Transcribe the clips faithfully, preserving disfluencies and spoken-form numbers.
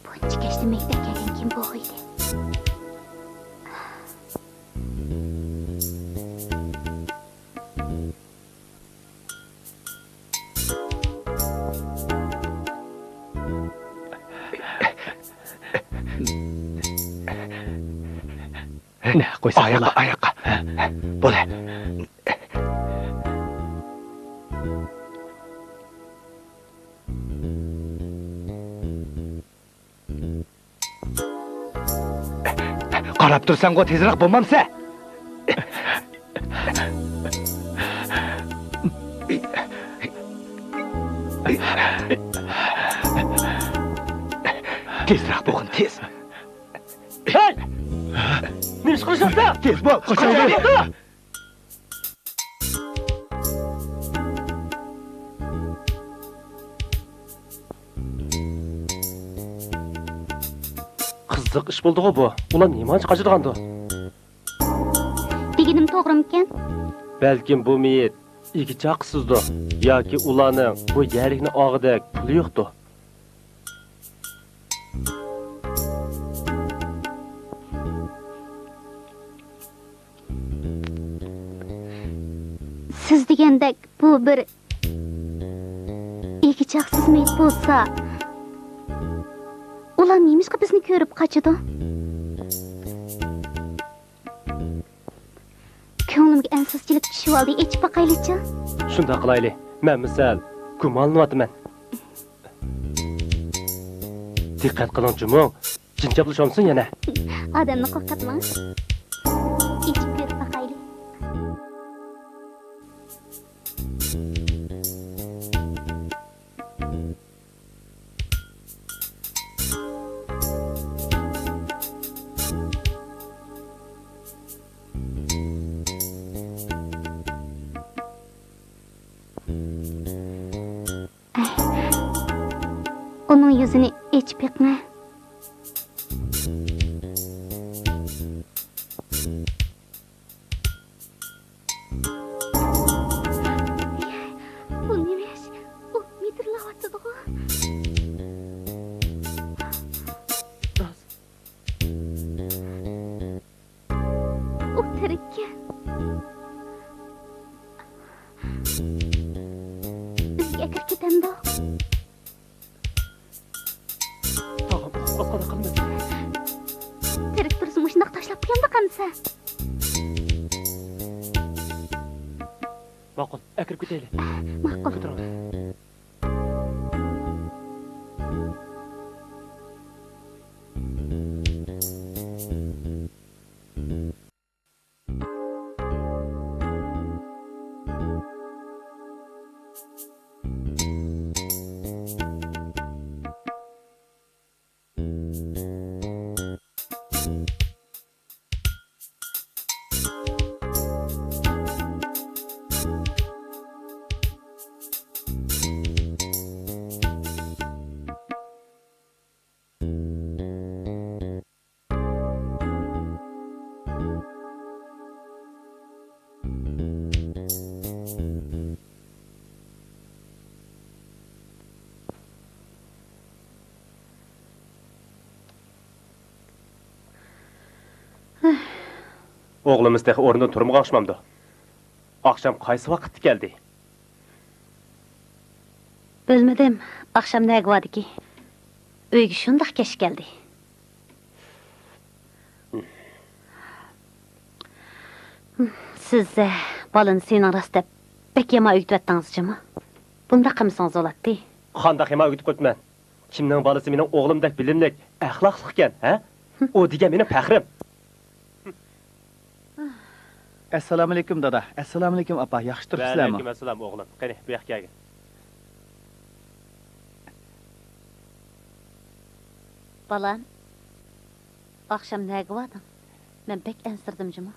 بۇنچە كەچتە مەكتەپ كەلگەن كىم بولغىيدى؟ نە، قويسا ئاياققا، بولا. ئاياققا. بولە. قاراپ تۇرساڭغۇ، تېزراق بولمامسە؟ تېزراق بولغىن، تېز. ھەي! نېمە ئىش قىلىشىۋاتىسەن؟ تېز بول، قاچايلى. قىزىق ئىش بولدىغۇ بۇ. ئۇلار نېمانچە قاچىدىغاندۇ؟ دېگىنىم توغرىمىكەن؟ بەلكىم بۇ مېيىت ئىگە چاقىسىزدۇ ياكى ئۇلارنىڭ بۇ يەرلىكنى ئالغۇدەك پۇلى يوقتۇ. سىز دېگەندەك بۇ بىر ئىگە چاقىسىز مېيىت بولسا، ئۇلار نېمىشقا بىزنى كۆرۈپ قاچىدۇ؟ كۆڭلۈمگە ئەنسىزچىلىك چۈشۈۋالدى، ئېچىپ باقايلىچۇ؟ شۇنداق قىلايلى، مەنمۇ سەل گۇمانلىنىۋاتىمەن. دىققەت قىلىڭ جۇمۇ، جىن چاپلىشامسۇن يەنە؟ ئادەمنى قورقۇتماڭ. ئېچىپ كۆرۈپ باقايلى. ئۇنىڭ يۈزىنى ئېچىپ بېقىڭە. بۇ نېمە ئىش؟ ئۇ مىدىرلاۋاتىدىغۇ. ئۇ تىرىككەن. ئۆيگە ئەكىرىپ كېتەمدۇ؟ تاغام قورقۇپ قالسا قانداق قىلىمەن؟ تىرىك تۇرسا مۇشۇنداق تاشلاپ قويامدۇ قامسا؟ ماقۇل، ئەكىرىپ كېتەيلى. ماقۇل. كۆتۈرۈڭ. ئوغلىمىز تېخى ئورنىدىن تۇرمىغان ئوخشىمامدۇ؟ ئاخشام قايسى ۋاقىتتا كەلدى؟ بىلمىدىم، ئاخشام نەگە باردىكى؟ ئۆيگە شۇنداق كەچ كەلدى. سىز، ئە، بالىنى سېنىڭ راست دەپ بەك يامان ئۆگىتىۋەتتىڭىز جۇمۇ. بۇنداق قىلمىسىڭىز بولاتتى. قانداق يامان ئۆگىتىپ قويۇپتىمەن؟ كىمنىڭ بالىسى مېنىڭ ئوغلۇمدەك بىلىملىك، ئەخلاقلىقكەن، ھە؟ ئۇ دېگەن مېنىڭ پەخرىم. ئەسسالامۇئەلەيكۇم دادا. ئەسسالامۇئەلەيكۇم ئاپا. ياخشى تۇرۇپسىلەرمۇ؟ ۋەئەلەيكۇم ئەسسالام ئوغلۇم. قېنى، بۇ ياققا كەلگىن. بالام، ئاخشام نەگە باردىڭ؟ مەن بەك ئەنسىرىدىم جۇمۇ.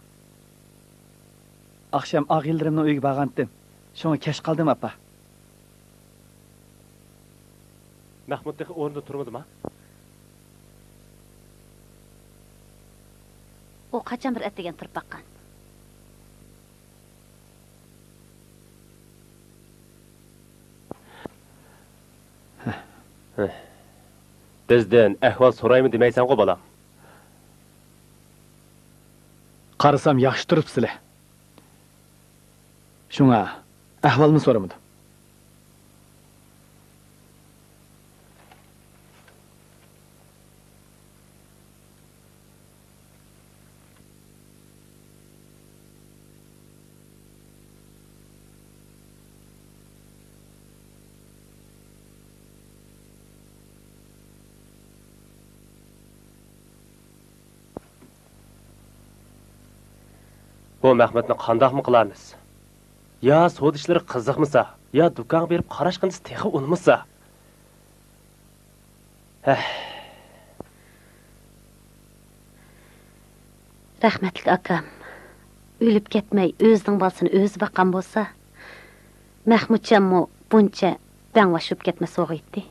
ئاخشام ئاغىنىلىرىمنىڭ ئۆيىگە بارغانتىم. شۇڭا كەچ قالدىم ئاپا. مەھمۇد تېخى ئورنىدا تۇرمىدىما؟ ئۇ قاچان بىر ئەتىگەن تۇرۇپ باققان. بىزدىن ئەھۋال سورايمۇ دېمەيسەنغۇ، بالام؟ قارىسام، ياخشى تۇرۇپسىلە. شۇڭا ئەھۋالنى سورىمىدىم. بۇ مەخمۇتنى قانداقمۇ قىلارمىز؟ يا سودا ئىشلىرى قىزىقمىسا، يا دۇكانغا بېرىپ قاراشقىنىسى تېخى ئۇنىمىسا. ھەھ. رەھمەتلىك ئاكام ئۆلۈپ كەتمەي، ئۆزىنىڭ بالىسىنى ئۆزى باققان بولسا، مەخمۇتجانمۇ بۇنچە بەڭۋاش بولۇپ كەتمەس بولغىيتتى.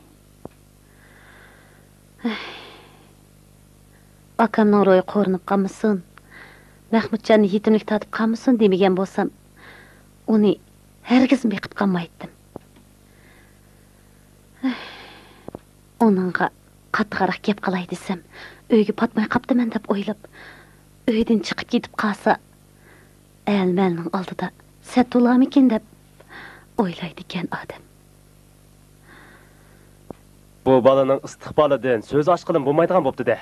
ئاكامنىڭ روھى قورۇنۇپ قالمىسۇن، مەخمۇتجاننى يېتىملىك تارتىپ قالمىسۇن دېمىگەن بولسام، ئۇنى ھەرگىزمۇ بېقىپ قالمايتتىم. ئۇنىڭغا قاتتىقراق گەپ قىلاي دېسەم، ئۆيگە پاتماي قاپتىمەن دەپ ئويلاپ، ئۆيدىن چىقىپ كېتىپ قالسا، ئەل-مەلنىڭ ئالدىدا سەت بولارمىكىن دەپ ئويلايدىكەن ئادەم. بۇ بالىنىڭ ئىستىقبالىدىن سۆز ئاچقىلىمۇ بولمايدىغان بوپتۇ-دە.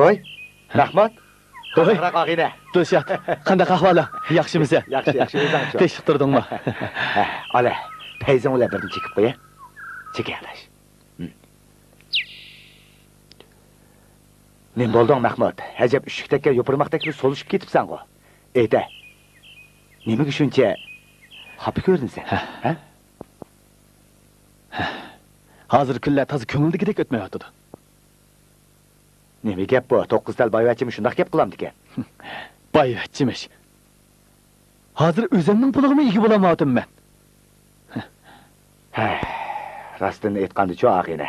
ۋاي، رەھمەت. ۋاي. قانداقراق ئاغىنە؟ دىلشات، قانداق ئەھۋالىڭ؟ ياخشىمۇسەن؟ ياخشى، ياخشى، ئۆزۈڭچۇ؟ تىنچلىق تۇردۇڭمۇ؟ ھە، ئالە، پەيزىڭ بىلەن بىرنى چېكىپ قويە. چېكە، ئاداش. ھىم. نېمە بولدۇڭ، مەخمۇت؟ ئەجەب ئۈششۈك تەگكەن يوپۇرماقتەكلا سولۇشۇپ كېتىپسەنغۇ؟ ئېيتە، نېمىگە شۇنچە خاپا كۆرۈنىسەن؟ ھە؟ ھە؟ ھازىر كۈنلەر تازا كۆڭۈلدىكىدەك ئۆتمەيۋاتىدۇ. نېمە گەپ بۇ؟ توققۇز تال بايۋەچچىمۇ شۇنداق گەپ قىلامدىكەن؟ بايۋەچچىمىش. ھازىر ئۆزۈمنىڭ پۇلىغىمۇ ئىگە بولالمايۋاتىمەن مەن. ھە، راستىنى ئېيتقاندىچۇ، ئاغىنە،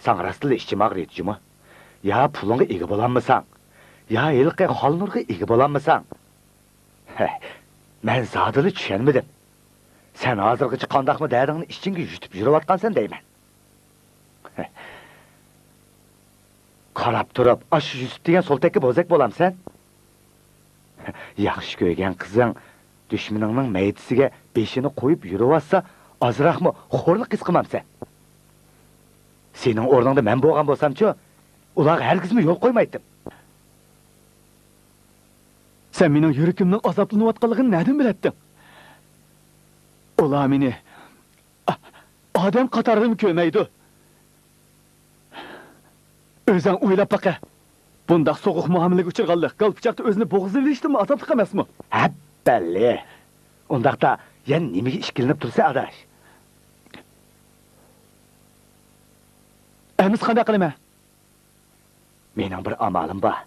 ساڭا راستلا ئىچىم ئاغرىيدۇ جۇمۇ. يا پۇلۇڭغا ئىگە بولالمىساڭ، يا ھېلىقى خالنۇرغا ئىگە بولالمىساڭ. ھە، مەن زادىلا چۈشەنمىدىم. سەن ھازىرغىچە قانداقمۇ دەردىڭنى ئىچىڭگە يۇتۇپ يۈرۈۋاتقانسەن دەيمەن. قاراپ تۇرۇپ، ئاشۇ يۈسۈپ دېگەن سولتەككە بوزەك بولامسەن؟ ياخشى كۆرگەن قىزىڭ دۈشمىنىڭنىڭ مەيدىسىگە بېشىنى قويۇپ يۈرۈۋاتسا، ئازراقمۇ خورلۇق ھېس قىلمامسەن؟ سېنىڭ ئورنۇڭدا مەن بولغان بولسامچۇ، ئۇلارغا ھەرگىزمۇ يول قويمايتتىم. سەن مېنىڭ يۈرىكىمنىڭ ئازابلىنىۋاتقانلىقىنى نەدىن بىلەتتىڭ؟ ئۇلار مېنى ئادەم قاتارىدىمۇ كۆرمەيدۇ. ئۆزۈڭ ئويلاپ باقە. بۇنداق سوغۇق مۇئامىلىگە ئۇچرىغانلىق گال پىچاقتا ئۆزىنى بوغۇزلىۋېلىشتىنمۇ ئازابلىق ئەمەسمۇ؟ ھەپپەللى! ئۇنداقتا يەنە نېمىگە ئىككىلىنىپ تۇرىسەن، ئاداش؟ ئەمىسە قانداق قىلىمەن؟ مېنىڭ بىر ئامالىم بار.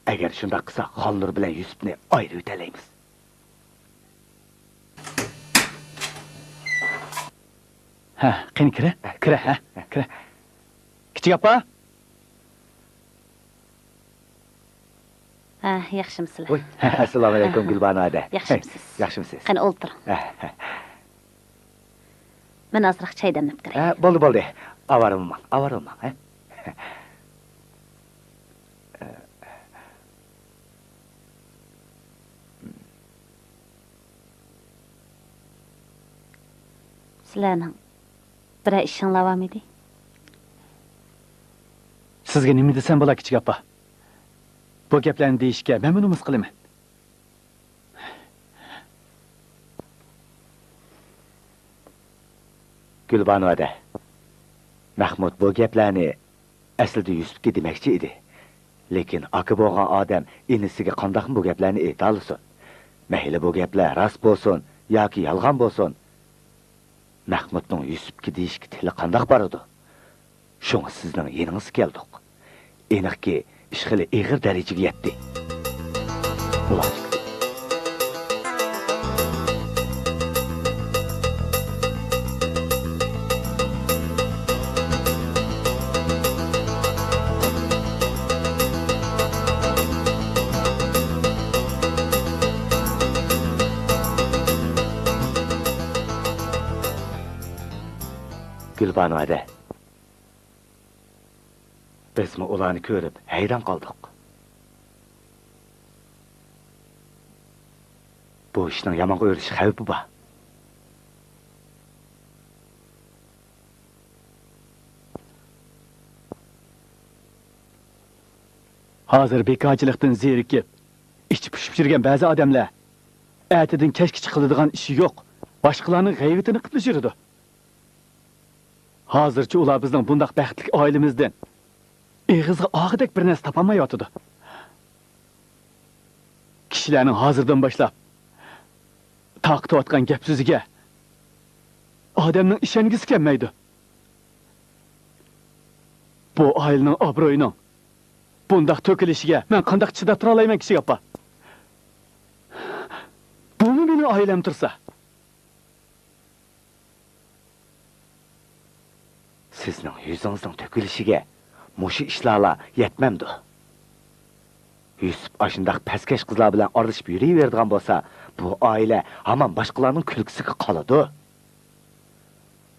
ئەگەر شۇنداق قىلساق، خالنۇر بىلەن يۈسۈپنى ئايرىۋېتەلەيمىز. ھە، قېنى كىرە، كىرە، ھە، كىرە. كىچىك ئاپا. ھە، ياخشىمۇسىلەر؟ ۋوي، ئەسسالامۇئەلەيكۇم، گۈلبانۇ ھەدە. ياخشىمۇسىز؟ ياخشىمۇسىز؟ قېنى، ئولتۇرۇڭ. ھە، ھە. مەن ئازراق چاي دەملەپ كىرەي. ھە، بولدى، بولدى. ئاۋارە بولماڭ، ئاۋارە بولماڭ، ھە. سىلەرنىڭ بىرەر ئىشىڭلار بارمىدى؟ سىزگە نېمە دېسەم بولا، كىچىك ئاپا؟ بۇ گەپلەرنى دېيىشكە مەنمۇ نومۇس قىلىمەن. گۈلبانۇ ھەدە، مەخمۇت بۇ گەپلەرنى ئەسلىدە يۈسۈپكە دېمەكچى ئىدى. لېكىن ئاكا بولغان ئادەم ئىنىسىگە قانداقمۇ بۇ گەپلەرنى ئېيتالىسۇن؟ مەيلى بۇ گەپلەر راست بولسۇن ياكى يالغان بولسۇن، مەخمۇتنىڭ يۈسۈپكە دېيىشكە تىلى قانداق بارىدۇ؟ شۇڭا سىزنىڭ يېنىڭىزغا كەلدۇق. ئېنىقكى، ئىش خېلى ئېغىر دەرىجىگە يەتتى. گۈلبانۇ ھەدە. بىزمۇ ئۇلارنى كۆرۈپ ھەيران قالدۇق. بۇ ئىشنىڭ يامانغا ئۆرۈلۈش خەۋپى بار. ھازىر بىكارچىلىقتىن زېرىكىپ، ئىچى پۇشۇپ يۈرگەن بەزى ئادەملەر ئەتىدىن كەچكىچە قىلىدىغان ئىشى يوق، باشقىلارنىڭ غەيۋىتىنى قىپلا يۈرىدۇ. ھازىرچە ئۇلار بىزنىڭ بۇنداق بەختلىك ئائىلىمىزدىن ئېغىزغا ئالغۇدەك بىر نەرسە تاپالمايۋاتىدۇ. كىشىلەرنىڭ ھازىردىن باشلاپ تارقىتىۋاتقان گەپ-سۆزىگە ئادەمنىڭ ئىشەنگۈسى كەلمەيدۇ. بۇ ئائىلىنىڭ ئابرۇيىنىڭ بۇنداق تۆكۈلۈشىگە مەن قانداق چىداپ تۇرالايمەن، كىچىك ئاپا؟ بۇمۇ مېنىڭ ئائىلەم تۇرسا. سىزنىڭ يۈزىڭىزنىڭ تۆكۈلۈشىگە مۇشۇ ئىشلارلا يەتمەمدۇ؟ يۈسۈپ ئاشۇنداق پەسكەش قىزلار بىلەن ئارىلىشىپ يۈرۈۋېرىدىغان بولسا، بۇ ئائىلە ھامان باشقىلارنىڭ كۈلكىسىگە قالىدۇ.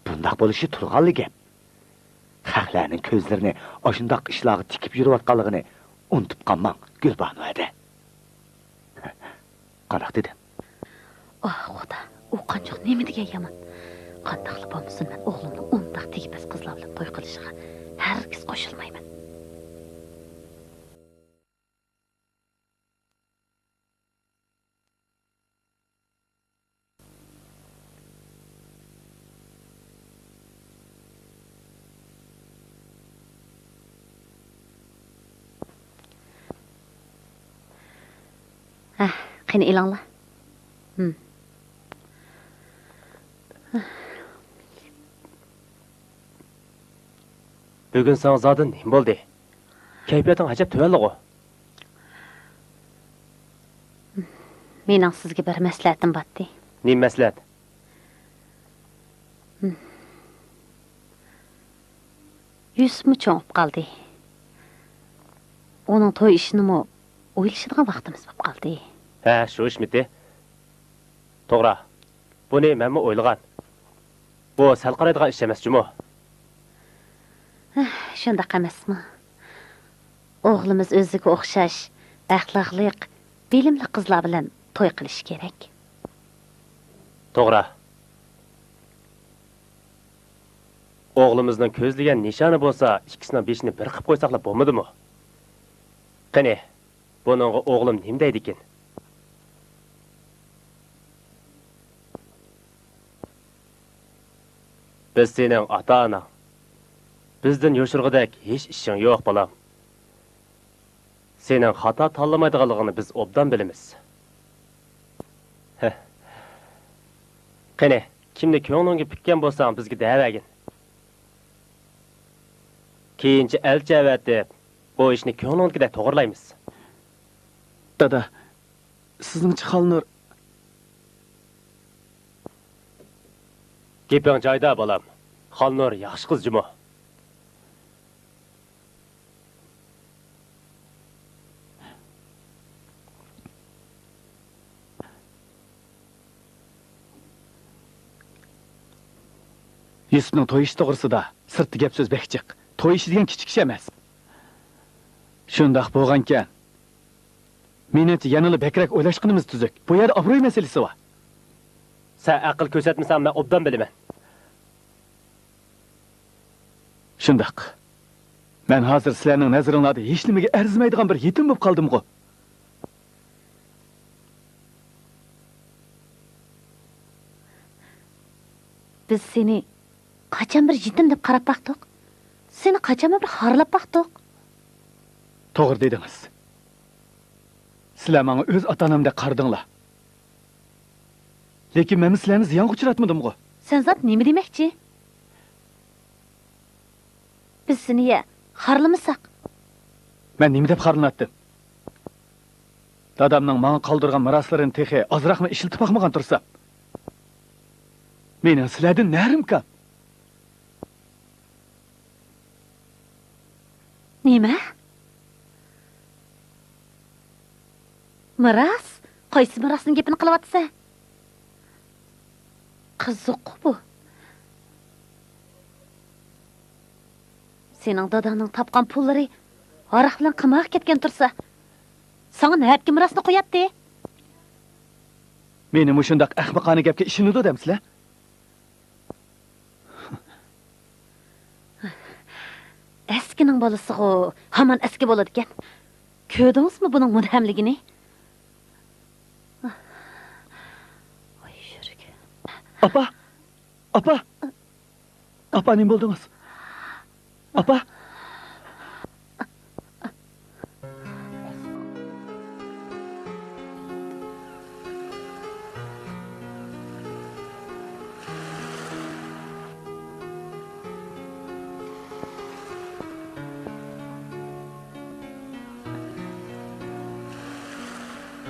بۇنداق بولۇشى تۇرغانلا گەپ. خەقلەرنىڭ كۆزلىرىنى ئاشۇنداق ئىشلارغا تىكىپ يۈرۈۋاتقانلىقىنى ئۇنتۇپ قالماڭ، گۈلبانۇ ھەدە. قانداق دېدىم؟ ئاھ، خۇدا، ئۇ قانچۇق نېمە دېگەن يامان. قانداقلا بولمىسۇن، مەن ئوغلۇمنىڭ ئۇنداق تېگى پەس قىزلار بىلەن توي قىلىشىغا ھەرگىز قوشۇلمايمەن. ھە، قېنى ئېلىڭلار. ھىم. بۈگۈن ساڭا زادى نېمە بولدى؟ كەيپىياتىڭ ئەجەب تۆۋەنلىغۇ. مېنىڭ سىزگە بىر مەسلىھەتىم باتتى. نېمە مەسلىھەت؟ يۈسۈپمۇ چوڭىيىپ قالدى. ئۇنىڭ توي ئىشىنىمۇ ئويلىشىدىغان ۋاقتىمىز بولۇپ قالدى. ھە، شۇ ئىشمىتى؟ توغرا. بۇنى مەنمۇ ئويلىغان. بۇ سەل قارايدىغان ئىش ئەمەس جۇمۇ. ھە، شۇنداق ئەمەسمۇ؟ ئوغلىمىز ئۆزىگە ئوخشاش ئەخلاقلىق، بىلىملىك قىزلار بىلەن توي قىلىشى كېرەك. توغرا. ئوغلىمىزنىڭ كۆزلىگەن نىشانى بولسا، ئىككىسىنىڭ بېشىنى بىر قىلىپ قويساقلا بولمىدىمۇ؟ قېنى، بۇنىڭغا ئوغلۇم نېمە دەيدىكىن؟ بىز سېنىڭ ئاتا-ئاناڭ. بىزدىن يوشۇرغۇدەك ھېچ ئىشىڭ يوق، بالام. سېنىڭ خاتا تاللىمايدىغانلىقىڭنى بىز ئوبدان بىلىمىز. ھە. قېنى، كىمنى كۆڭلۈڭگە پۈككەن بولساڭ، بىزگە دەۋەرگىن. كېيىنچە ئەلچى ئەۋەتىپ، بۇ ئىشنى كۆڭلۈڭدىكىدەك توغرىلايمىز. دادا، سىزنىڭچە خالنۇر؟ گېپىڭ جايىدا، بالام. خالنۇر ياخشى قىز جۇمۇ. يۈسۈپنىڭ توي ئىشى توغرىسىدا سىرتتا گەپ سۆز بەك جىق. توي ئىشى دېگەن كىچىك ئىش ئەمەس. شۇنداق بولغانكەن، مېنىڭچە يەنىلا بەكرەك ئويلاشقىنىمىز تۈزۈك. بۇ يەردە ئابرۇي مەسىلىسى بار. سەن ئەقىل كۆرسەتمىسەڭ، مەن ئوبدان بىلىمەن. شۇنداق. مەن ھازىر سىلەرنىڭ نەزىرىڭلاردا ھېچنېمىگە ئەرزىمەيدىغان بىر يېتىم بولۇپ قالدىمغۇ؟ بىز سېنى قاچان بىر يېتىم دەپ قاراپ باقتۇق؟ سېنى قاچان بىر خارلاپ باقتۇق؟ توغرا دېدىڭىز. سىلەر ماڭا ئۆز ئاتا-ئانامدەك قارىدىڭلار. لېكىن مەنمۇ سىلەرنى زىيانغا ئۇچراتمىدىمغۇ؟ سەن زادى نېمە دېمەكچى؟ بىز سېنى يە خارلىمىساق؟ مەن نېمە دەپ خارلىناتتىم؟ دادامنىڭ ماڭا قالدۇرغان مىراسلىرىنى تېخى ئازراقمۇ ئىشلىتىپ باقمىغان تۇرسام، مېنىڭ سىلەردىن نەرىم كام؟ نېمە؟ مىراس؟ قايسى مىراسنىڭ گېپىنى قىلىۋاتىسەن؟ قىزىققۇ بۇ. سېنىڭ داداڭنىڭ تاپقان پۇللىرى ھاراق بىلەن قىمارغا كەتكەن تۇرسا، ساڭا نەدىكى مىراسنى قوياتتى؟ مېنى مۇشۇنداق ئەخمىقانە گەپكە ئىشىنىدۇ دەمسىلەر؟ ئەسكىنىڭ بالىسىغۇ ھامان ئەسكى بولىدىكەن. كۆردىڭىزمۇ بۇنىڭ مۇدھەملىكىنى؟ ۋاي شۈرۈك. ئاپا! ئاپا! ئاپا، نېمە بولدىڭىز؟ ئاپا!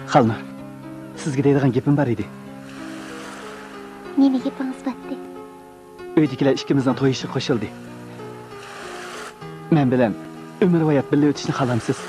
خالنۇر، سىزگە دەيدىغان گېپىم بار ئىدى. نېمە گېپىڭىز بارتى؟ ئۆيدىكىلەر ئىككىمىزنىڭ توي ئىشىغا قوشۇلدى. مەن بىلەن ئۆمۈر ھايات بىللە ئۆتۈشنى خالامسىز؟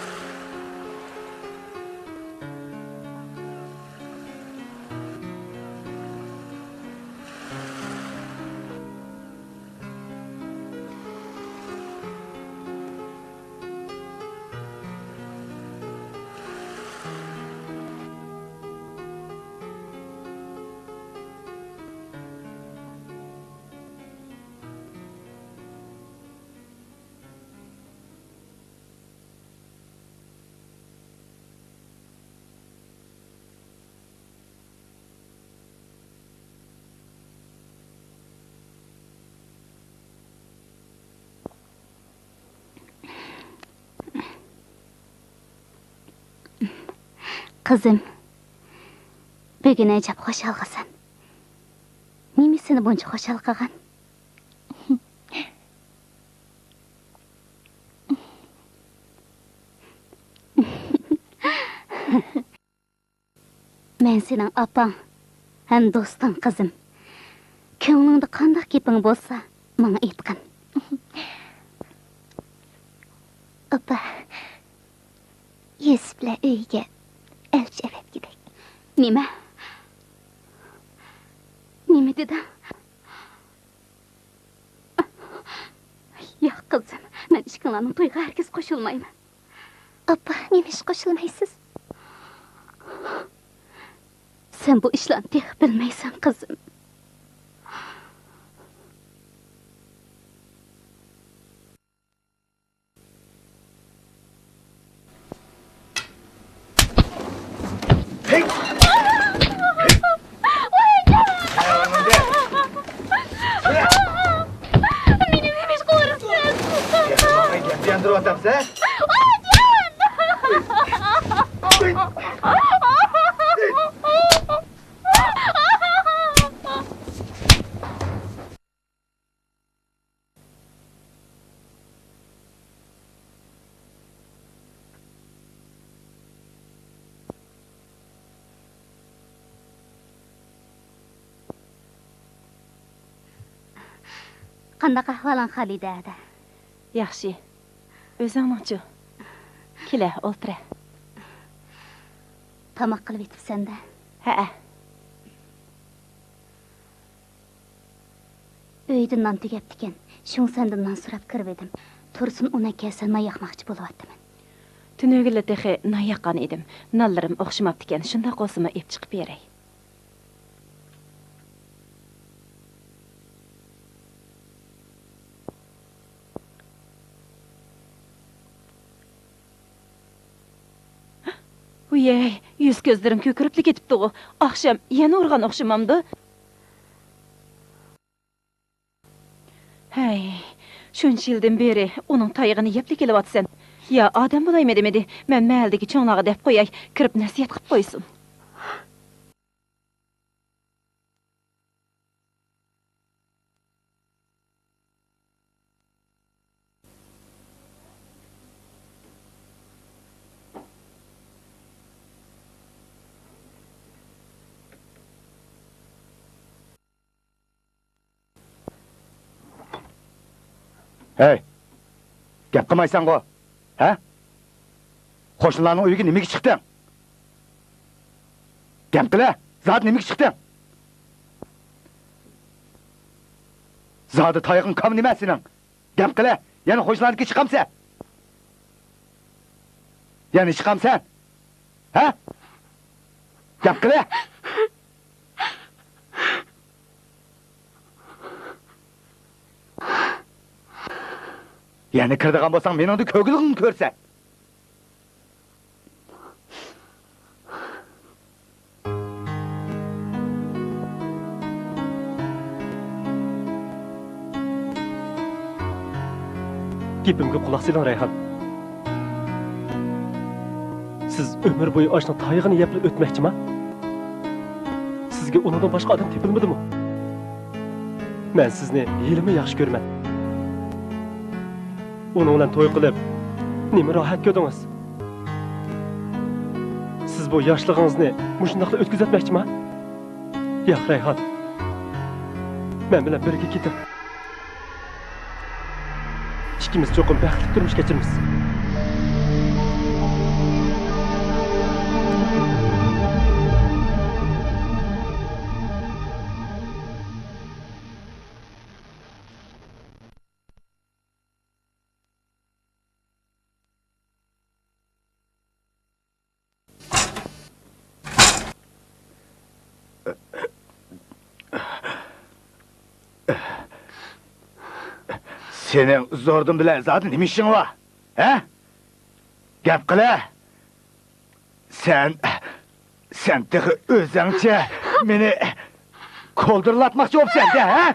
قىزىم، بۈگۈن ئەجەب خۇشالغۇسەن. نېمە سېنى بۇنچە خۇشال قىلغان؟ مەن سېنىڭ ئاپاڭ ھەم دوستۇڭ، قىزىم. كۆڭلۈڭدە قانداق گېپىڭ بولسا، ماڭا ئېيتقىن. ئاپا، يۈسۈپ بىلەن ئۆيگە ئەلچى ئەۋەتكۈدەك. نېمە؟ نېمە دېدىڭ؟ ياق، قىزىم، مەن ئىككىڭلارنىڭ تويىغا ھەرگىز قوشۇلمايمەن. ئاپا، نېمە ئىش قوشۇلمايسىز؟ سەن بۇ ئىشلارنى تېخى بىلمەيسەن، قىزىم. مېنى نېمە ئىش قىلىۋاتىسىز؟ قانداق ئەھۋالىڭ، خالىدە ھەدە؟ ياخشى. ئۆزۈڭنىڭچۇ؟ كېلە، ئولتۇرە. تاماق قىلىۋېتىپسەن-دە. ھەئە. ئۆيدە نان تۈگەپتىكەن، شۇڭا سەندىن نان سوراپ كىرىۋىدىم. تۇرسۇن ئۇن ئەكەلسە نان ياقماقچى بولۇۋاتىمەن. تۈنۈگۈنلا تېخى نان ياققان ئىدىم. نانلىرىم ئوخشىماپتىكەن، شۇنداق بولسىمۇ ئېپ چىقىپ بېرەي. ۋىيەي، يۈز-كۆزلىرىڭ كۆكىرىپلا كېتىپتىغۇ؟ ئاخشام يەنە ئۇرغان ئوخشىمامدۇ؟ ھەي، شۇنچە يىلدىن بېرى ئۇنىڭ تايىقىنى يەپلا كېلىۋاتىسەن. يا ئادەم بولايمۇ دېمىدى، مەن مەھەللىدىكى چوڭلارغا دەپ قوياي، كىرىپ نەسىھەت قىپ قويسۇن. ھەي، گەپ قىلمايسەنغۇ، ھە؟ قوشنىلارنىڭ ئۆيىگە نېمىگە چىقتىڭ؟ گەپ قىلە، زادى نېمىگە چىقتىڭ؟ زادى تايىقىڭ كام نېمە سېنىڭ؟ گەپ قىلە، يەنە قوشنىلارنىڭكىگە چىقامسەن؟ يەنە چىقامسەن؟ ھە؟ گەپ قىلە! يەنە كىرىدىغان بولساڭ، مېنىڭدىن كۆرگۈلۈكۈڭنى كۆرسەن. گېپىمگە قۇلاق سېلىڭ، رەيھان. سىز ئۆمۈر بويى ئاشنىڭ تايىقىنى يەپلا ئۆتمەكچىما؟ سىزگە ئۇنىڭدىن باشقا ئادەم تېپىلمىدىمۇ؟ مەن سىزنى ھېلىمۇ ياخشى كۆرىمەن. ئۇنىڭ بىلەن توي قىلىپ، نېمە راھەت كۆردىڭىز؟ سىز بۇ ياشلىقىڭىزنى مۇشۇنداقلا ئۆتكۈزۈۋەتمەكچىما؟ ياق، رەيھان. مەن بىلەن بىرگە كېتىڭ. ئىككىمىز چوقۇم بەختلىك تۇرمۇش كەچۈرىمىز. سېنىڭ زوردۇن بىلەن زادى نېمە ئىشىڭ بار؟ ھە؟ گەپ قىلە! سەن، سەن تېخى ئۆزۈڭچە مېنى كولدۇرلاتماقچى بوپسەن-دە، ھە؟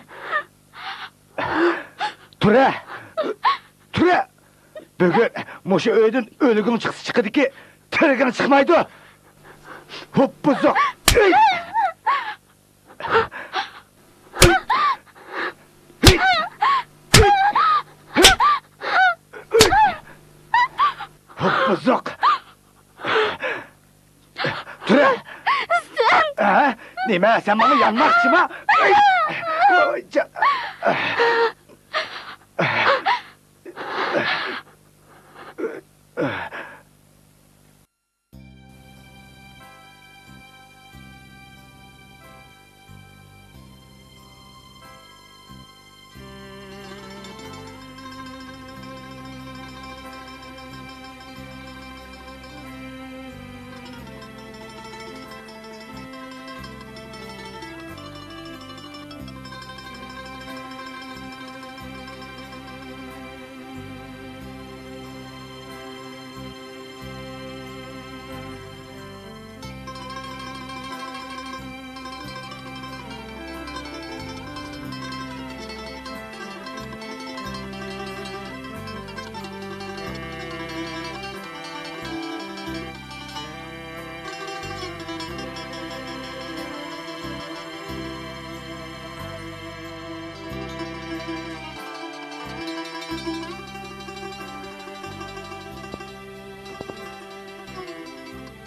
تۇرە! تۇرە! بۈگۈن مۇشۇ ئۆيدىن ئۆلۈگۈڭ چىقسا چىقىدىكى، تىرىكىڭ چىقمايدۇ! ھوپپۇزۇق! ھوپپۇزۇق! تۇرە! سەن! ھە؟ نېمە، سەن ماڭا يانماقچىما؟ ئوي، جان.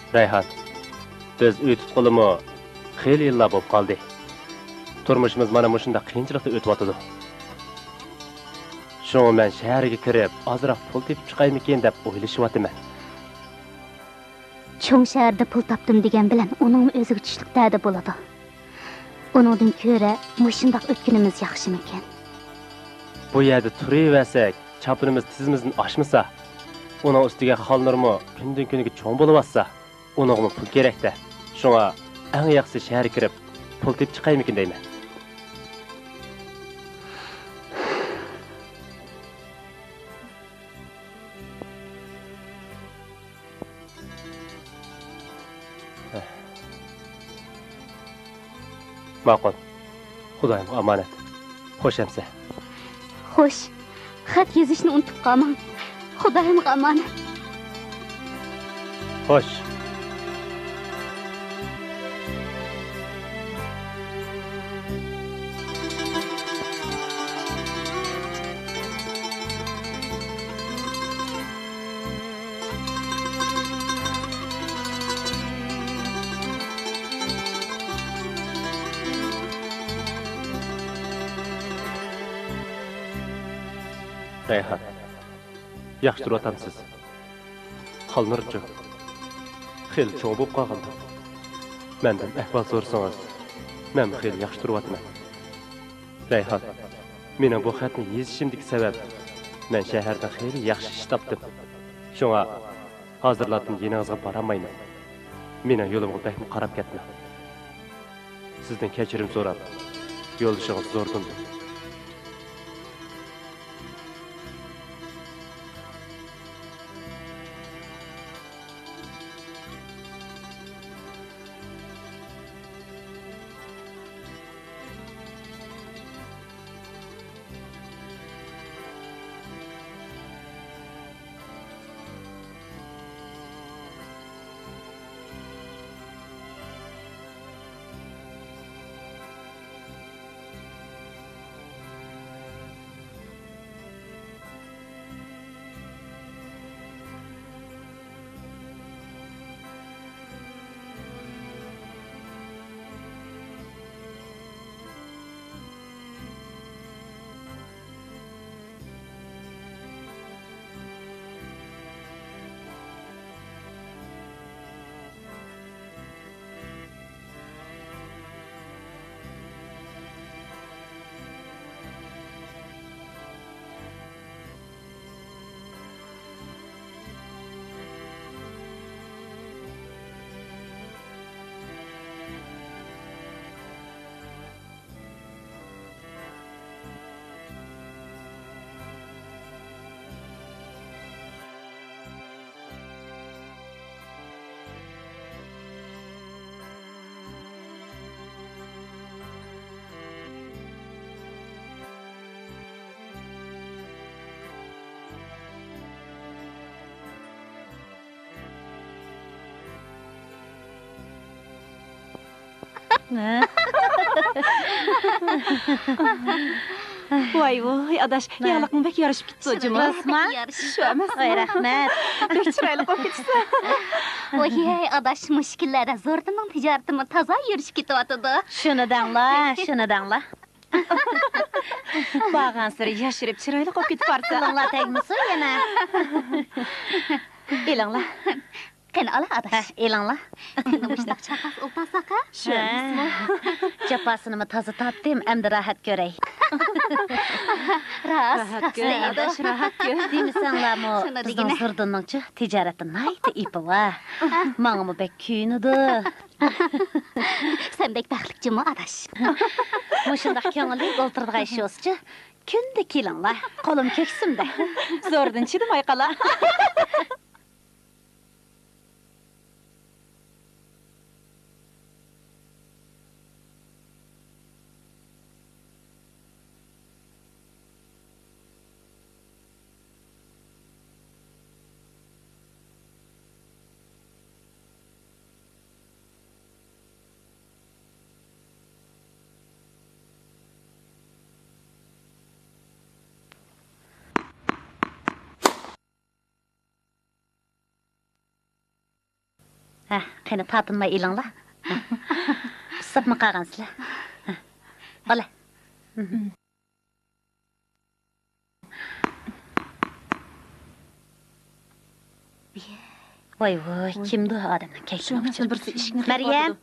رەيھان، بىز ئۆي تۇتقىلىمۇ خېلى يىللار بولۇپ قالدى. تۇرمۇشىمىز مانا مۇشۇنداق قىيىنچىلىقتا ئۆتۈۋاتىدۇ. شۇڭا مەن شەھەرگە كىرىپ، ئازراق پۇل تېپىپ چىقايمىكىن دەپ ئويلىشىۋاتىمەن. چوڭ شەھەردە پۇل تاپتىم دېگەن بىلەن ئۇنىڭمۇ ئۆزىگە چۈشلۈك دەردى بولىدۇ. ئۇنىڭدىن كۆرە مۇشۇنداق ئۆتكىنىمىز ياخشىمىكىن؟ بۇ يەردە تۇرۇۋەرسەك، چاپىنىمىز تىزىمىزدىن ئاشمىسا، ئۇنىڭ ئۈستىگە خالنۇرمۇ كۈندىن-كۈنگە چوڭ بولۇۋاتسا، ئۇنىڭغىمۇ پۇل كېرەك-دە. شۇڭا ئەڭ ياخشىسى شەھەرگە كىرىپ، پۇل تېپىپ چىقايمىكىن دەيمەن. ماقۇل. خۇدايىمغا ئامانەت. خوش ئەمىسە. خوش. خەت يېزىشنى ئۇنتۇپ قالماڭ. خۇدايىمغا ئامانەت. خوش. رەيھان، ياخشى تۇرۇۋاتامسىز؟ خالنۇرچۇ؟ خېلى چوڭ بولۇپ قالغاندۇ؟ مەندىن ئەھۋال سورىسىڭىز، مەنمۇ خېلى ياخشى تۇرۇۋاتىمەن. رەيھان، مېنىڭ بۇ خەتنى يېزىشىمدىكى سەۋەب، مەن شەھەردىن خېلى ياخشى ئىش تاپتىم. شۇڭا ھازىرلاردىن يېنىڭىزغا بارالمايمەن. مېنىڭ يولۇمغا بەكمۇ قاراپ كەتمەڭ. سىزدىن كەچۈرۈم سوراپ، يولدىشىڭىز زوردۇندىن. ۋاي ۋۇي ئاداش، ياغلىقىڭ بەك يارىشىپ كېتىپتۇ جۇمۇ. راستما؟ شۇ ئەمەس. ۋاي رەھمەت. بەك چىرايلىق بولۇپ كېتىپسەن. ۋاي ئاداش، مۇشۇ كۈنلەردە زوردۇننىڭ تىجارىتىمۇ تازا يۈرۈشۈپ كېتىۋاتىدۇ. شۇنى دەڭلا، شۇنى دەڭلا. بارغانسېرى ياشىرىپ چىرايلىق بولۇپ كېتىپ بارسىلىڭلار تەگمىسۇن يەنە. ئېلىڭلار. قېنى ئالا ئاداش. ھە، ئېلىڭلار. قېنى مۇشۇنداق چاقاس ئولتۇرساق ھە؟ شۇ ئەمەسمۇ؟ جاپاسىنىمۇ تازا تارتتىم، ئەمدى راھەت كۆرەي. راست، راست دەيدۇ. ئاداش، راھەت كۆر. دېمىسەڭلارمۇ، بىزنىڭ زوردۇننىڭچۇ تىجارەتتە ناھايىتى ئېپى بار. ماڭىمۇ بەك كۆيۈنىدۇ. سەن بەك بەختلىك جۇمۇ ئاداش. مۇشۇنداق كۆڭۈللۈك ئولتۇرىدىغان ئىش بولسىچۇ، كۈندە كېلىڭلار، قولۇم كۆكسۈمدە. زوردۇن چىدىماي قالا. ھە، قېنى تارتىنماي ئېلىڭلار. ھە. ئۇسساپمۇ قالغانسىلەر. ھە. ئالە. ۋاي ۋاي، كىمدۇ ئادەمنىڭ كەيپىنى ئوچۇرۇپ؟ مەريەم!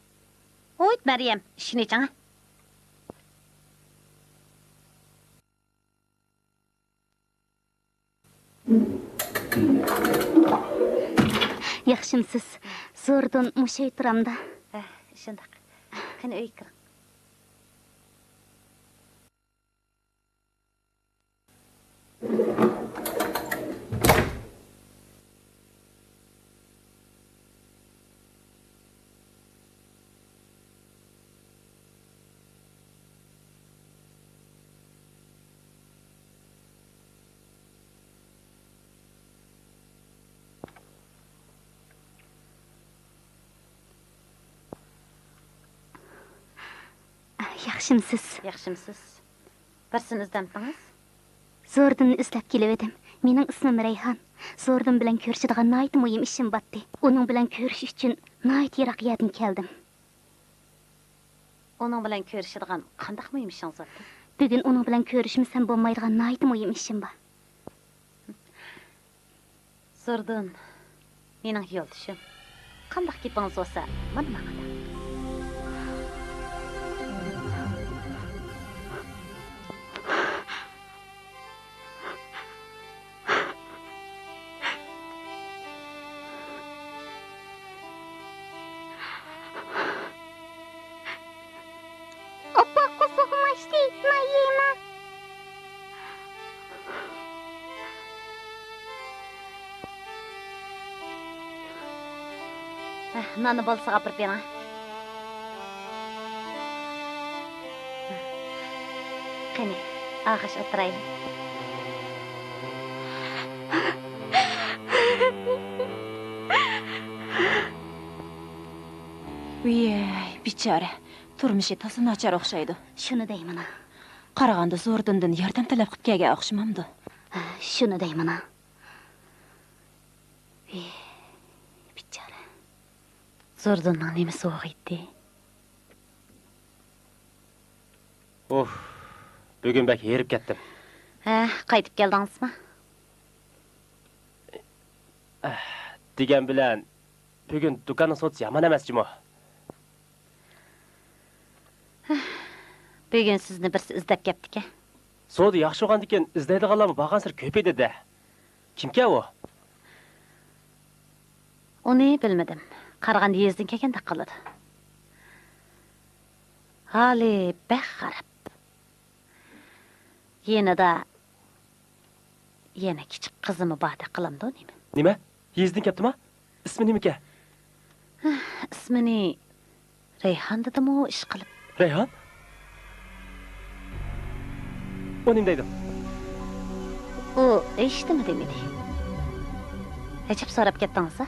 ۋوي، مەريەم، ئىشىكنى ئېچىڭ. ياخشىمسىز؟ زوردۇن مۇشۇ ئۆيدە تۇرامدا؟ ھە، شۇنداق. قېنى، ئۆيگە كىرىڭ. ياخشىمسىز؟ ياخشىمسىز؟ بىرسىنى ئىزدەمتىڭىز؟ زوردۇننى ئىزدەپ كېلىۋىدىم. مېنىڭ ئىسمىم رەيھان. زوردۇن بىلەن كۆرۈشىدىغان ناھايىتى مۇھىم ئىشىم باتتى. ئۇنىڭ بىلەن كۆرۈشۈش ئۈچۈن ناھايىتى يىراق يەردىن كەلدىم. ئۇنىڭ بىلەن كۆرۈشىدىغان قانداق مۇھىم ئىشىڭىز باتتى؟ بۈگۈن ئۇنىڭ بىلەن كۆرۈشمىسەم بولمايدىغان ناھايىتى مۇھىم ئىشىم بار. زوردۇن، مېنىڭ يولدىشىم. قانداق گېپىڭىز بولسا، مانا ماڭىلا. ئاپا، قورسىقىم ئاچتى، نان يەيمەن. ھە، ناننى بالىسىغا ئاپىرىپ بېرىڭ. قېنى، ئاغاش ئولتۇرايلى. ۋىي، بىچارە. تۇرمۇشى تازا ناچار ئوخشايدۇ. شۇنى دەيمەن. قارىغاندا زوردۇندىن ياردەم تەلەپ قىلىپ كەلگەن ئوخشىمامدۇ؟ ھە، شۇنى دەيمەن. ۋىي، بىچارە. زوردۇننىڭ نېمىسى بولغىيتتى؟ ئۇھ، بۈگۈن بەك ھېرىپ كەتتىم. ھە، قايتىپ كەلدىڭىزمۇ؟ دېگەن بىلەن، بۈگۈن دۇكاننىڭ سودىسى يامان ئەمەس جۇمۇ. بۈگۈن سىزنى بىرسى ئىزدەپ كەپتىكەن. سودا ياخشى بولغاندىكىن ئىزدەيدىغانلارمۇ بارغانسېرى كۆپىيىدۇ-دە. كىمكەن ئۇ؟ ئۇنى بىلمىدىم. قارىغاندا يېزىدىن كەلگەندەك قىلىدۇ. ھالى بەك خاراب. يېنىدا يەنە كىچىك قىزىمۇ باردەك قىلامدۇ نېمە؟ نېمە؟ يېزىدىن كەپتىما؟ ئىسمى نېمىكەن؟ ئىسمىنى رەيھان دېدىمۇ ئىشقىلىپ. رەيھان؟ ئۇ نېمە دەيدۇ؟ ئۇ ھېچنېمە دېمىدى. ئەجەب سوراپ كەتتىڭىز-ھە؟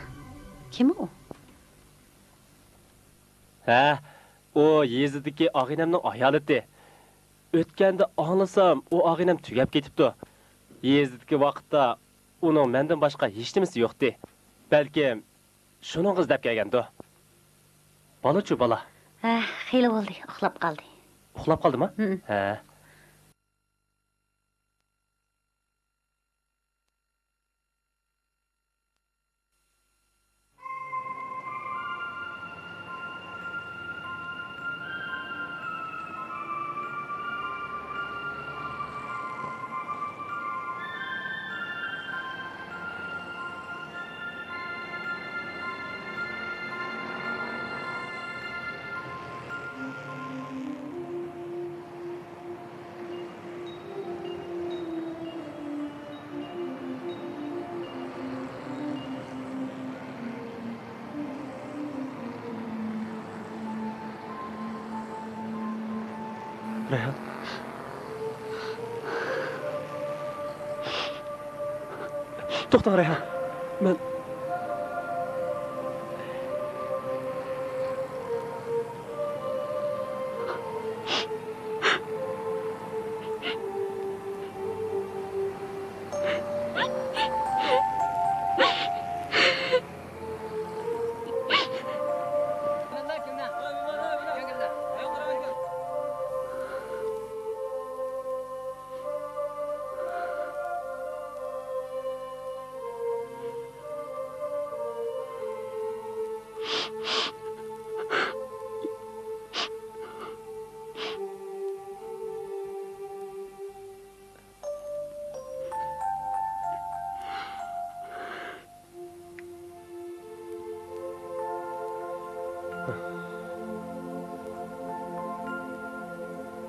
كىم ئۇ؟ ھە، ئۇ يېزىدىكى ئاغىنەمنىڭ ئايالىتى. ئۆتكەندە ئاڭلىسام، ئۇ ئاغىنەم تۈگەپ كېتىپتۇ. يېزىدىكى ۋاقىتتا ئۇنىڭ مەندىن باشقا ھېچنېمىسى يوقتى. بەلكىم شۇنىڭغا ئىزدەپ كەلگەندۇ. بالىچۇ بالا؟ ھە، خېلى بولدى، ئۇخلاپ قالدى. ئۇخلاپ قالدىما؟ ھىم. ھە. رەيھان. توختاڭ، رەيھان. مەن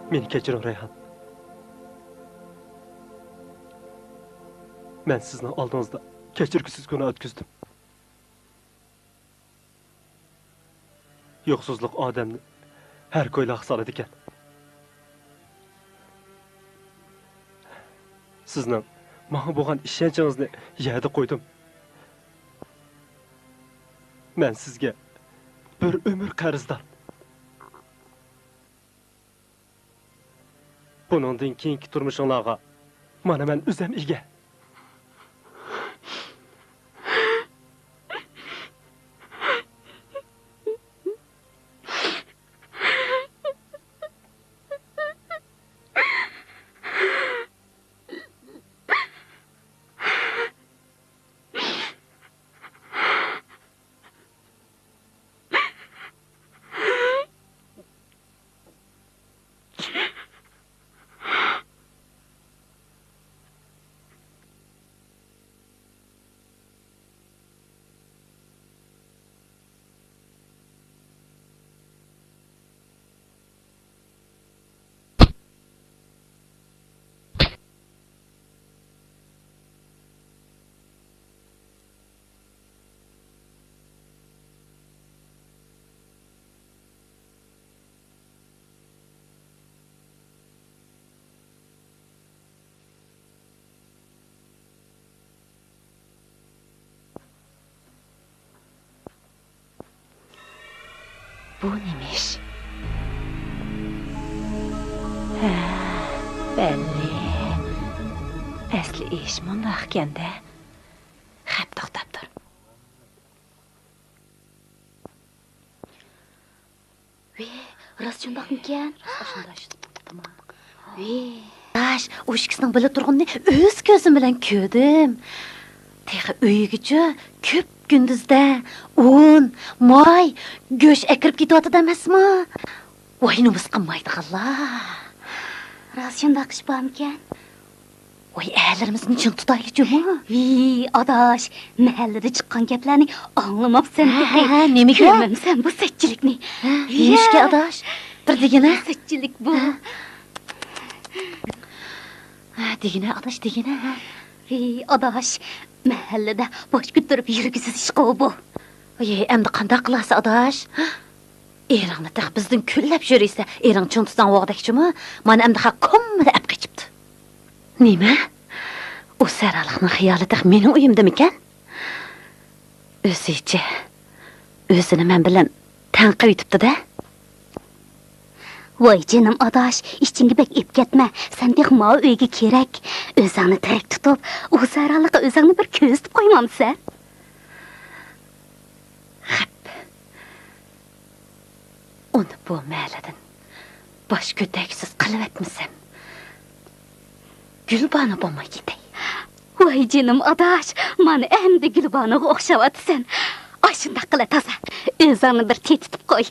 مېنى كەچۈرۈڭ، رەيھان. مەن سىزنىڭ ئالدىڭىزدا كەچۈرگۈسىز گۇناھ ئۆتكۈزدۈم. يوقسۇزلۇق ئادەمنى ھەر كويلاغا سالىدىكەن. سىزنىڭ ماڭا بولغان ئىشەنچىڭىزنى يەردە قويدۇم. مەن سىزگە بىر ئۆمۈر قەرزدار. بۇنىڭدىن كېيىنكى تۇرمۇشۇڭلارغا مانا مەن ئۆزۈم ئىگە. بۇ نېمە ئىش؟ ھە، بەللى. ئەسلى ئىش مۇنداقكەن-دە. خەپ توختاپ تۇر. ۋى، راست شۇنداقمىكەن؟ راست شۇنداق. ۋى. ئاداش، ئۇ ئىككىسىنىڭ بىللە تۇرغىنىنى ئۆز كۆزۈم بىلەن كۆردۈم. تېخى ئۆيىگىچۇ كۈپ كۈندۈزدە ئۇن، ماي، گۆش ئەكىرىپ كېتىۋاتىدۇ ئەمەسمۇ؟ ۋاي، نومۇس قىلمايدىغانلار. راست شۇنداق ئىش بارمىكەن؟ ۋاي، ئەرلىرىمىزنى چىڭ تۇتايلى جۇمۇ. ۋىي، ئاداش، مەھەللىدە چىققان گەپلەرنى ئاڭلىماپسەن ھە، تېخى. ھە، ھە، نېمىگە؟ كۆرمەمسەن بۇ سەتچىلىكنى؟ ھە، ھە. نېمىشقا، ئاداش؟ بىر دېگىنە. سەتچىلىك بۇ. ھە. ھە، دېگىنە، ئاداش، دېگىنە، ھە. ۋىي، ئاداش، مەھەللىدە باش كۆتۈرۈپ يۈرگۈسىز ئىشقۇ بۇ. ۋىي، ئەمدى قانداق قىلارسىز، ئاداش؟ ئېرىڭنى تېخى بىزدىن كۈنلەپ يۈرىسە، ئېرىڭ چىڭ تۇتساڭ بولغۇدەكچىمۇ؟ مانا ئەمدى ھە كوممىدە ئەپ قېچىپتۇ. نېمە؟ ئۇ سەرالىقنىڭ خىيالى تېخى مېنىڭ ئۆيۈمدىمىكەن؟ ئۆزىچە ئۆزىنى مەن بىلەن تەڭ قىلىۋېتىپتۇ-دە. ۋاي جېنىم ئاداش، ئىچىڭگە بەك ئېپ كەتمە. سەن تېخى ماۋۇ ئۆيگە كېرەك. ئۆزۈڭنى تىرىك تۇتۇپ، ئۇ سەرالىققا ئۆزۈڭنى بىر كۆرسىتىپ قويمامسەن؟ خەپ. ئۇنى بۇ مەھەللىدىن باش كۆتەرگۈسىز قىلىۋەتمىسەم، گۈلبانۇ بولماي كېتەي. ۋاي جېنىم ئاداش، مانا ئەمدى گۈلبانۇغا ئوخشاۋاتىسەن. ئاشۇنداق قىلە تازا، ئۆزۈڭنى بىر تېتىتىپ قوي.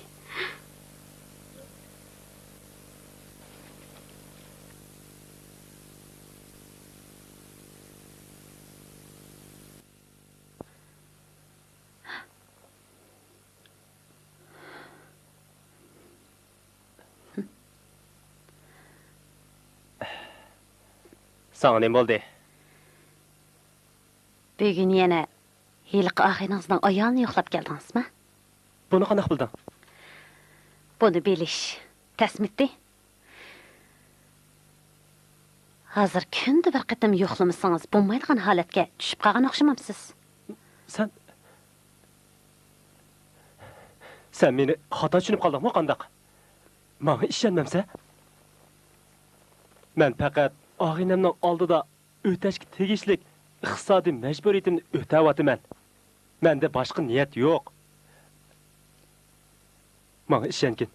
ساڭا نېمە بولدى؟ بۈگۈن يەنە ھېلىقى ئاغىنىڭىزنىڭ ئايالىنى يوقلاپ كەلدىڭىزمۇ؟ بۇنى قانداق بىلدىڭ؟ بۇنى بىلىش تەسمىتى؟ ھازىر كۈندە بىر قېتىم يوقلىمىسىڭىز بولمايدىغان ھالەتكە چۈشۈپ قالغان ئوخشىمامسىز؟ سەن، سەن مېنى خاتا چۈشىنىپ قالدىڭمۇ قانداق؟ ماڭا ئىشەنمەمسەن؟ مەن پەقەت ئاغىنەمنىڭ ئالدىدا ئۆتەشكە تېگىشلىك ئىقتىسادىي مەجبۇرىيىتىمنى ئۆتەۋاتىمەن. مەندە باشقا نىيەت يوق. ماڭا ئىشەنگىن.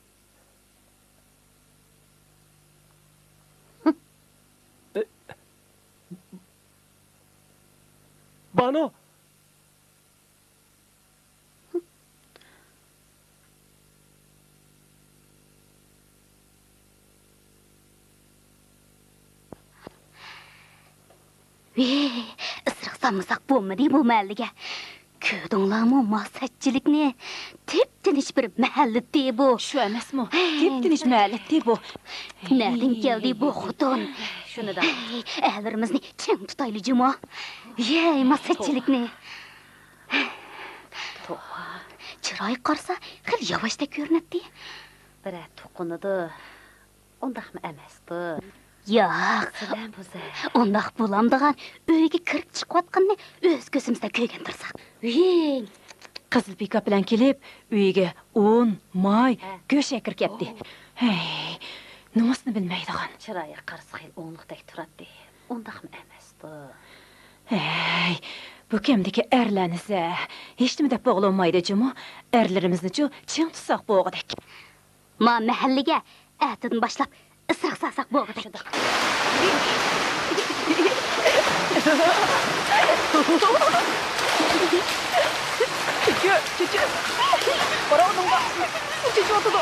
بانۇ! ۋىي، ئىسرىق سالمىساق بولمىدى بۇ مەھەللىگە. كۆردۈڭلارمۇ ما سەتچىلىكنى؟ تىپتىنچ بىر مەھەللىتى بۇ. شۇ ئەمەسمۇ؟ ھەي. تىپتىنچ مەھەللىتى بۇ. نەدىن كەلدى بۇ خوتۇن؟ شۇنى دە. ھەي، ئەرلىرىمىزنى چىڭ تۇتايلى جۇمۇ. يەي، ما سەتچىلىكنى. توۋا. چىرايىغا قارىسا خېلى ياۋاشتەك كۆرۈنەتتى. بىرەر توقۇنىدۇ. ئۇنداقمۇ ئەمەستۇ. ياق. سىلەر بۇزە. ئۇنداق بولامدىغان، ئۆيگە كىرىپ چىقىۋاتقىنىنى ئۆز كۆزىمىزدە كۆرگەن تۇرساق. ۋىي. قىزىل پىكاپ بىلەن كېلىپ، ئۆيگە ئۇن، ماي، ھە. گۆش ئەكىرىپ كەتتى. ھەي، نومۇسنى بىلمەيدىغان. چىرايىغا قارىسا خېلى ئوڭلۇقتەك تۇراتتى. ئۇنداقمۇ ئەمەستۇ. ھەي، بۇ كەمدىكى ئەرلەرنىسە، ھېچنېمە دەپ بولغىلى بولمايدۇ جۇمۇ. ئەرلىرىمىزنىچۇ چىڭ تۇتساق بولغۇدەك. ما مەھەللىگە ئەتىدىن باشلاپ ئىسرىق سالساق بولغۇدەك. چۈچۈ، چۈچۈ. قارا ئۇنىڭغا. چېچىۋاتىدۇ.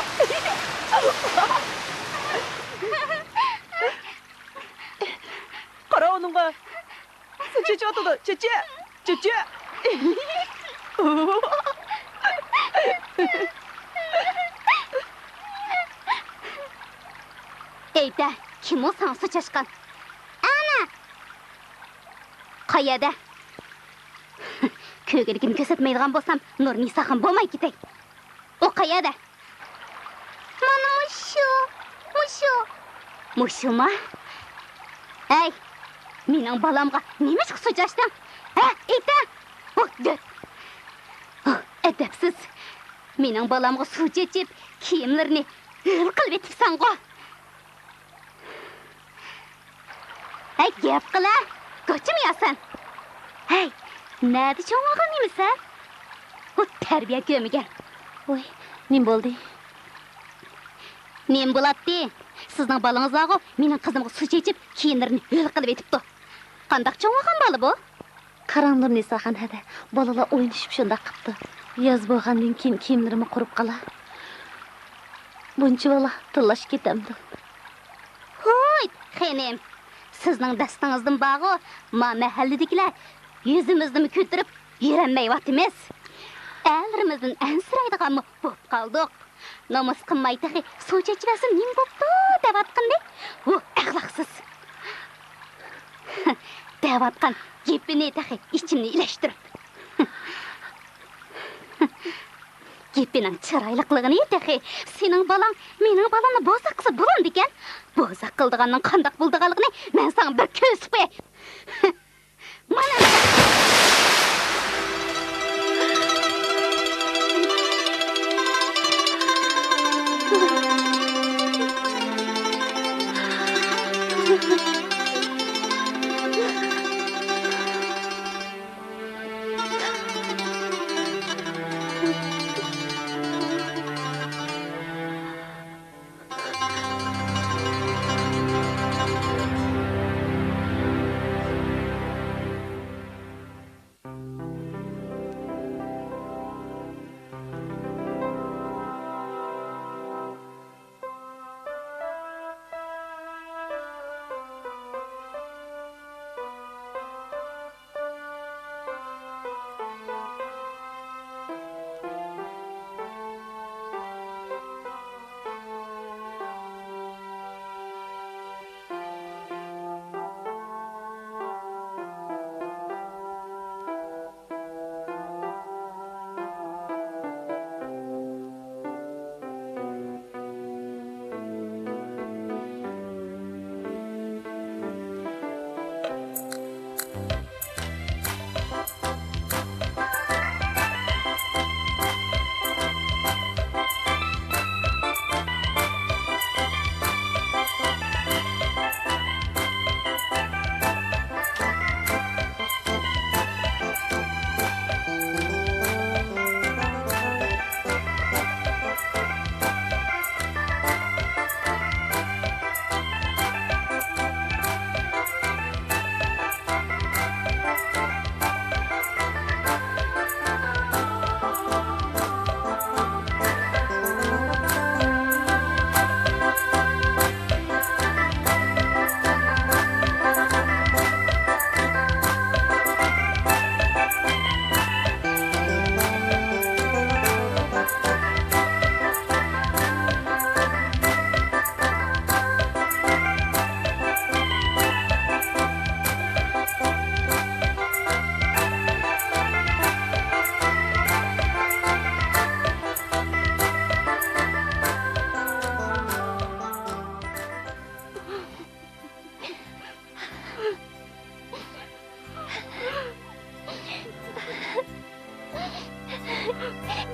قارا ئۇنىڭغا. سۇ چېچىۋاتىدۇ. چېچە! چېچە! ئېيتە، كىم ئۇ ساڭا سۇ چاچقان؟ ئەنە! قايەردە؟ كۆرگىنىكىنى كۆرسەتمەيدىغان بولسام، نۇرنىساخان بولماي كېتەي. ئۇ قەيەردە؟ مانا مۇشۇ، مۇشۇ. مۇشۇما؟ ھەي، مېنىڭ بالامغا نېمىشقا سۇ چاچتىڭ؟ ھە، ئېيتە! ھو، دۆت! ھو، ئەدەپسىز! مېنىڭ بالامغا سۇ چېچىپ، كىيىملىرىنى ھۆل قىلىۋېتىپسەنغۇ. ھەي، گەپ قىلە، گۇچىمۇ ياسان. ھەي، نەدە چوڭ بولغان نېمىسەن؟ ئۇ تەربىيە كۆرمىگەن. ۋوي، نېمە بولدى؟ نېمە بولاتتى؟ سىزنىڭ بالىڭىز بارغۇ، مېنىڭ قىزىمغا سۇ چېچىپ، كىيىملىرىنى ھۆل قىلىۋېتىپتۇ. قانداق چوڭ بولغان بالا بۇ؟ قاراڭ نۇرنىساخان ھەدە، بالىلار ئوينىشىپ شۇنداق قىپتۇ. ياز بولغاندىن كېيىن كىيىملىرىمۇ قۇرۇپ قالار. بۇنچە بالا تىللاشقا كېتەمدۇ؟ ھوي، خېنىم، سىزنىڭ دەستىڭىزدىن بارغۇ، ما مەھەللىدىكىلەر يۈزىمىزنىمۇ كۆتۈرۈپ يۈرەلمەيۋاتىمىز. ئەرلىرىمىزدىن ئەنسىرەيدىغانمۇ بوپ قالدۇق. نومۇس قىلماي تېخى سۇ چېچىۋەرسە نېمە بوپتۇ دەۋاتقىنىدەك، ئۇ ئەخلاقسىز. دەۋاتقان گېپىنى تېخى ئىچىمنى ئىلەشتۈرۈپ. گېپىنىڭ چىرايلىقلىقىنى تېخى، سېنىڭ بالاڭ مېنىڭ بالامنى بوزەك قىلسا بولامدىكەن؟ بوزەك قىلىدىغاننىڭ قانداق بولىدىغانلىقىنى مەن ساڭا بىر كۆرسىتىپ قوياي. مانا.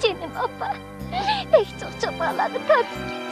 جېنىم ئاپا، بەك جىق چاپانلارنى تارتىپ